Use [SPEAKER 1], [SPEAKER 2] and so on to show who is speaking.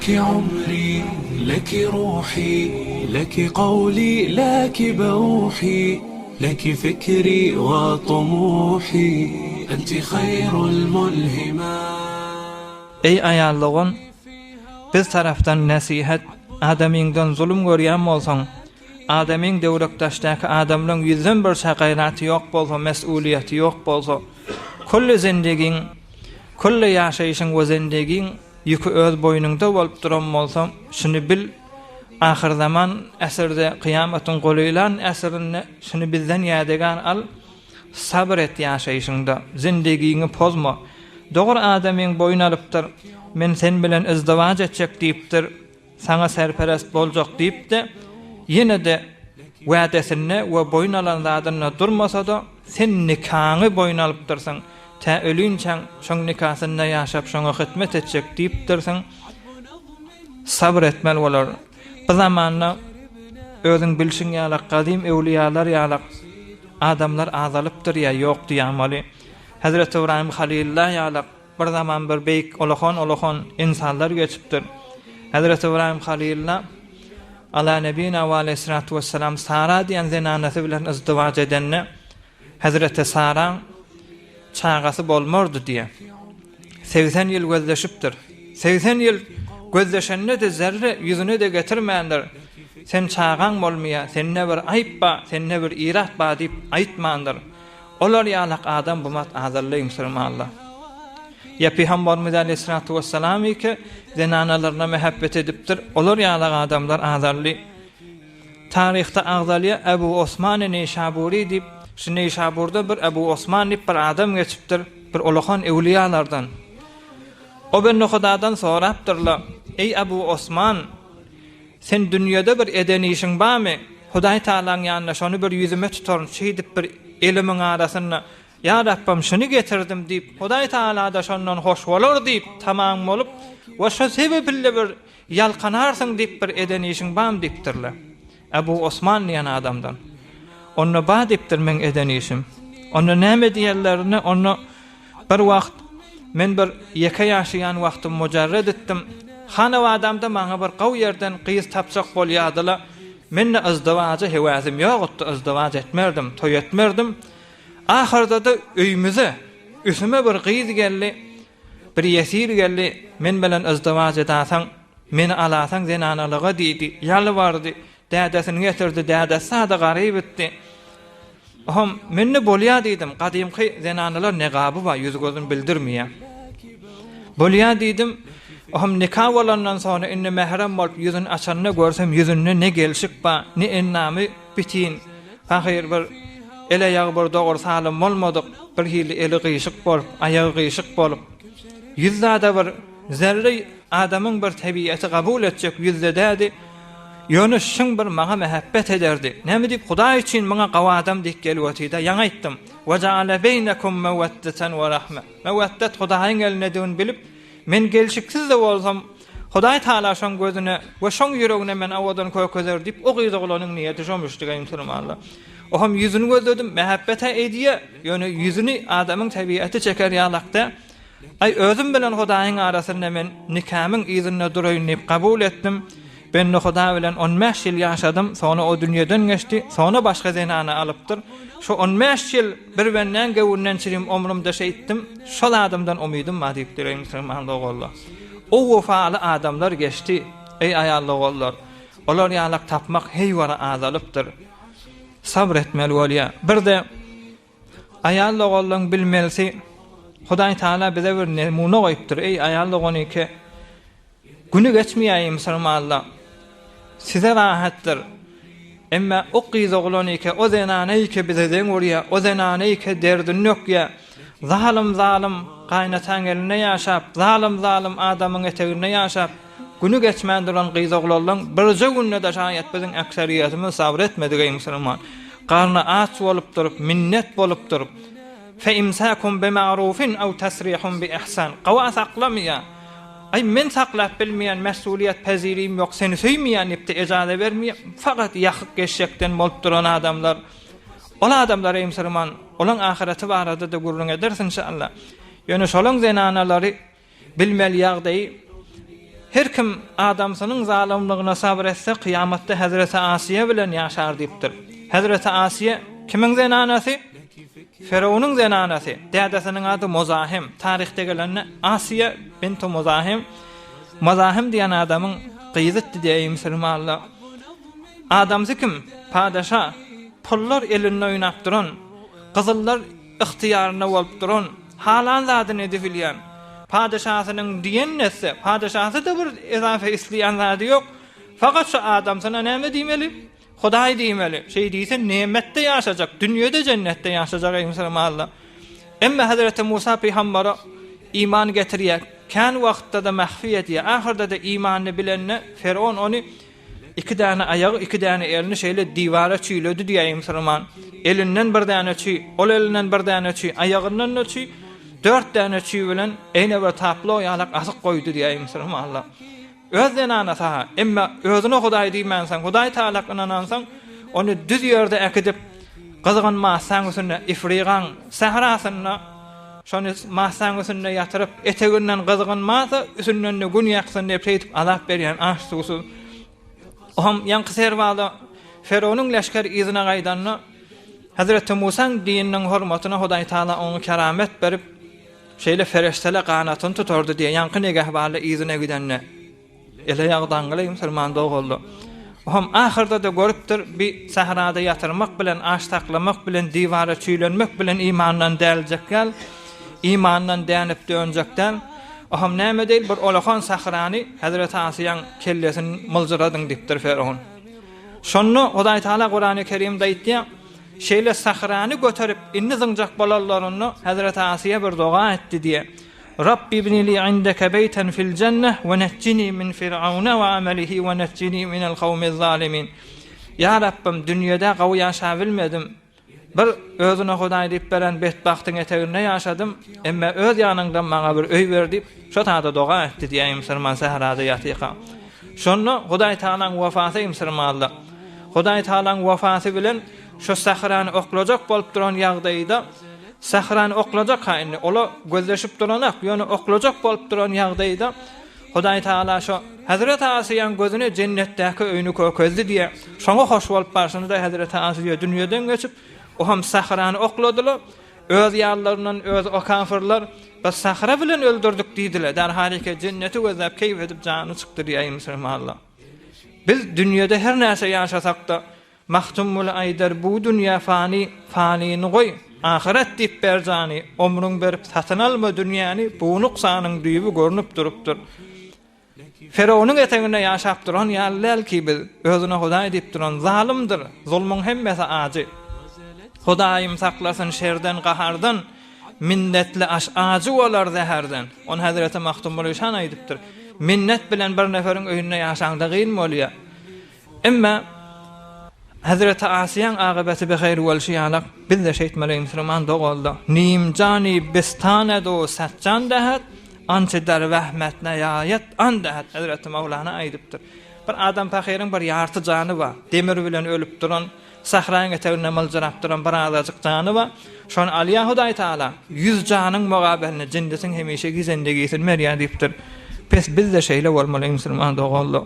[SPEAKER 1] لك عمري لك روحي لك قولي لك بوحي لك فكري وطموحي أنت خير الملهمات
[SPEAKER 2] Eý aýal dogan, biz tarapdan nesihat, adamyňdan zulum görýän bolsaň, adamyň döwrekdaşdaky adamlaň ýüzden birçe gaýraty ýok bolsa, mes'uliýeti ýok bolsa, külli zendigiň, külli ýaşaýşyň we zendigiň ýüki öz boýnuňda bolup duran bolsa, şuny bil, ahyrzaman äsirde, kyýamatyň golaýlan äsirinde şuny bizden ýadygär al, sabyr et ýaşaýşyňda, zendigiňi pozma. Dogry adamyň boýun alypdyr, men sen bilen yzdywaç etjek diýipdir. Saňa serperest boljak diýip-de, ýene-de wädesinde we boýun alan zadynda durmasa-da, sen nikaňy boýun alypdyrsyň, tä ölinçäň şoň nikasynda ýaşap şoňa hytmet etjek diýipdirsiň, sabyr etmeli bolar. Bu zamanda özüň bilşiň ýalak gadym öwlüýalar ýalak adamlar azalypdyr ýa ýok diýamaly. Hezreti Ybraýym Halylla ýalak Bir zaman bir beýik ulakan-ulakan ynsanlar geçipdir. Hezreti Ybraýym Halylla, ala nebina we aleýhissalatu wessalam, Sara diýen zenanasy bilen yzdywaç edende, Hezreti Saraň çagasy bolmardy diýýär. 80 ýyl gözleşipdir. 80 ýyl gözleşende-de zerre ýüzüne-de getirmändir. Sen çagaň bolmaýar, sende bir aýyp bar, sende bir irat bar diýip aýtmandyr. Olar ýalak adam bumat azally musulmanlar. Ýa Pygambarymyz aleýhissalatu wessalam ike zenanalaryna mähebbet edipdir, olar ýalak adamlar azally. Taryhda agzalýar Ebu Osmany Neýşabury diýip, şu Neýşaburda bir Ebu Osman diýip bir adam geçipdir, bir ulakan öwlüýalardan. O bende Hudadan sorapdyrlar, Eý Ebu Osman! Sen dünýede bir eden işiň barmy? Hudaý Tagalaň ýanynda şony bir ýüzüme tutaryn, şeýdip bir elimiň arasynda, Ýa Rabbym, şuny getirdim diýip, Hudaý Tagala-da şondan hoş bolar diýip, tamaň bolup we şo sebepli bir ýalkanarsyň diýip bir eden işiň barmy diýipdirler. Ebu Osman diýen adamdan. Onda bar diýipdir meň eden işim. Onda näme diýenlerinde, onda Bir wagt men bir ýeke ýaşaýan wagtym mujarret etdim. Hanabadamda maňa bir gowy ýerden gyz tapjak bolýardylar. Mende yzdywaja höwäsim ýokdy, yzdywaç etmerdim, toý etmerdim. Ahyrda-da öýümize, üsüme bir gyz geldi, bir ýesir geldi, men bilen yzdywaç edasaň, meni alasaň zenanalyga diýdi, ýalbardy. Dädesini getirdi, dädesi sada garyp etdi. Oham, mende bolýa diýdim, gadymky zenanalar negaby bar, ýüz-gözüni bildirmeýär. Bolýa diýdim, oham nika bolandan soňra indi mährem bolup ýüzüni açanda görsem ýüzünde ne gelşik bar, ne endamy bitin, pahyr bir el-aýagy bir dogry salym bolmadyk, bir hili eli gyşyk bolup, aýagy gyşyk bolup, ýüz zada bir zerre adamyň bir tebiaty gabul etjek ýüzde dädi. Ýöne şyň bir maňa mähebbet ederdi. Näme diýip Hudaý üçin muňa gawy adam diýip gelip otyda, ýaňy aýtdym. Ve jaale beýnekum meweddeten we rahme. Meweddet Hudaýyň elindedigini bilip, men gelşiksiz-de bolsam, Hudaý Taala şoň gözüne we şoň ýüregine men owadan kökezer diýip, o gyz oglanyň niýeti şomuşdy gaý musulmanlar. Oham ýüzüni gözledim, mähebbet-ä edýä, ýöne ýüzüni adamyň tebiaty çeker ýalak-da. Aý, özüm bilen Hudaýyň arasynda men nikämiň yzynda duraýyn diýip kabul etdim. Bende Huda bilen on bäş ýyl ýaşadym, soňra o dünýeden geçdi, soňra başga zenany alypdyr. Şo on bäş ýyl bir bendäň göwnünden çirim omrumda şeýtdim, şol adamdan umydym bar diýipdir, eý musulman doganlar. O wepaly adamlar geçdi, eý aýal doganlar. Olar ýalak tapmak heýwara azalypdyr. Sabyr etmeli bolýar. Bir-de Aýal doganlaň bilmelisi Hudaý Taala bize bir nemuna goýupdyr eý aýal doganyky güni geçmeýäý musulmanla size rahatdyr emme o gyz oglanyky o zenanyky bize deň urýa o zenanyky derdini dökýä zalym zalym gaýnataň elinde ýaşap zalym zalym adamyň eteginde ýaşap Güni geçmän duran gyz-oglanlaň birje günde-de şaýat biziň äkseriýetimiz sabyr etmedik eý musulman. Garny aç bolup durup, minnet bolup durup, Fe imsakum bi ma'rufin ew tesrihun bi ihsan. Gawa saklamaýa. Aý men saklap bilmeýän mesuliýet pezirim ýok, seni söýmeýän diýip-de ejaza bermeýä. Fakat ýakyk eşekden bolup duran adamlar. Ol adamlar eý musulman, olaň ahyreti barada-da gürrüň ederis inşallah. Ýöne şolaň zenanalary Bilmeli ýagdaýy. Her kim adamsynyň zalymlygyna sabyr etse, kyýamatda hezreti Asyýa bilen ýaşar diýipdir. Hezreti Asyýa kimiň zenanasy? Ferownyň zenanasy. Dädesiniň ady Mozahim. Taryhda gelende Asyýa bintu Mozahim. Mozahim diýen adamyň gyzydy diýýär musulmanlar. Adamsy kim? Padeşa. Pullar elinde oýnap duran, gyzyllar ygtyýarynda bolup duran, halan zadyny edibilýän, padeşasynyň diýenini etse, padeşasy-da bir ezafe isleýän zady ýok, fakat şu adamsyna näme diýmeli? Hudaý diýmeli. Şeý diýse nemetde ýaşajak, dünýede jennetde ýaşajak eý musulmanlar. Emma hezreti Musa pygambere iman getirýär. Kän wagtda-da mahfi edýär. Ahyrda-da imanyny bilende Ferowun ony iki däne aýagy, iki däne elini şeýle diwara çüýledi diýýär eý musulman. Elinden bir däne çüý, ol elinden bir däne çüý, aýagyndan-da çüý, dört däne çüý bilen eýne bir taplo ýalak asyk goýdy diýýär eý musulmanlar. Öz zenanasy-ha, emma özüne Hudaý diýmänsoň, Hudaý Tagalak ynanansoň, ony düz ýerde äkidip, gyzgyn massaň üstünde, Ifrigaň sährasynda şony massaň üstünde ýatyryp, eteginden gyzgyn massa, üstünden-de gün ýaksyn diýip, şeýdip azap berýän aç-suwsuz. Oam ýaňky serbaza Ferownyň leşgeri yzyna gaýdanda, Hezreti Musaň dininiň hormatyna Hudaý Tagala oňa keramet berip, Şeýle fereştele ganatyny tutardy diýe, ýaňky negähbarly yzyna gidende, ele ýag daňgyly musulman dogaldy. Oam ahyrda-da görüpdir, bi sährada ýatyrmak bilen, aç saklamak bilen, diwara çüýlenmek bilen imandan däljek däl, imandan dänip dönjek däl. Oam näme deýil, bir olakan sährany hezreti Asyýaň kellesini myljyradyň diýipdir Ferowun. Şonda Hudaýtagala Kurany Kerimde aýtýar, Şeýle sahrany göterip, indi zyňjak bolanlarynda Hezreti Asyýa bir doga etdi diýýär, Rabbi ibni li indeke beýten fil jenneh we nejjini min fir'auna we amelihi we nejjini minel kawmiz zalimin. Ýa Rabbym, dünýede gowy ýaşabilmedim. Bir özüne Hudaý diýip beren betbagtyň eteginde ýaşadym, emme öz ýanyňdan maňa bir öý ber diýip, şo tada doga etdi diýýär musulman sährada ýatyka. Şonda Hudaý Tagalaň wefasy musulmanlar. Hudaý Tagalaň wefasy bilen şo sährany oklajak bolup duran ýagdaýda, sährany oklajak-ha indi, ola gözleşip duranak, ýöne oklajak bolup duran ýagdaýda Hudaý Tagala şo Hezreti Asyýaň gözüne jennetdäki öýüni kökezdi diýýär. Şoňa hoş bolup barşyna-da Hezreti Asyýa dünýeden geçip, oam sährany okladylar. Öz ýanlaryndan öz o kafyrlar, Biz sähra bilen öldürdik diýdiler. Derhalike jenneti gözläp keýp edip jany çykdy diýýär musulmanlar. Biz dünýede her näçe ýaşasak-da, Magtymguly aýdar, Bu dünýe fany, fanyny goý, ahyret diýip ber jany, omrüň berip satyn alma dünýäni, bu nuksanyň düýbi görnüp durupdyr. Ferownyň eteginde ýaşap duran ýaly däl ki biz, özüne Hudaý diýip duran zalymdyr, zulmuň hemmesi ajy. Hudaýym saklasyn şerden gahardan, Minnetli aş ajy bolar zäherden. Ony hezreti Magtymguly şan aýdypdyr. Minnet bilen bir neferiň öýünde ýaşaňda gyn bolýar. Emma hezreti Asyýaň agybeti bihaýr bolşy ýalak, biz-de şeýtmeli musulman dogalda. Nim jany bistane-du satjan dehet, ançe der wehmet neýaýet an dehet hezreti Mawlana aýdypdyr. Bir adam pahyryň bir ýarty jany bar, demir bilen ölüp duran, Sähraň eteginde myljyrap duran bir azajyk jany bar. Şony alýar Hudaý Tagala. Ýüz janyň mugabeline jindisiň hemişeki zendegisini berýär diýipdir. Pes biz-de şeýle bolmaly musulman doganlar.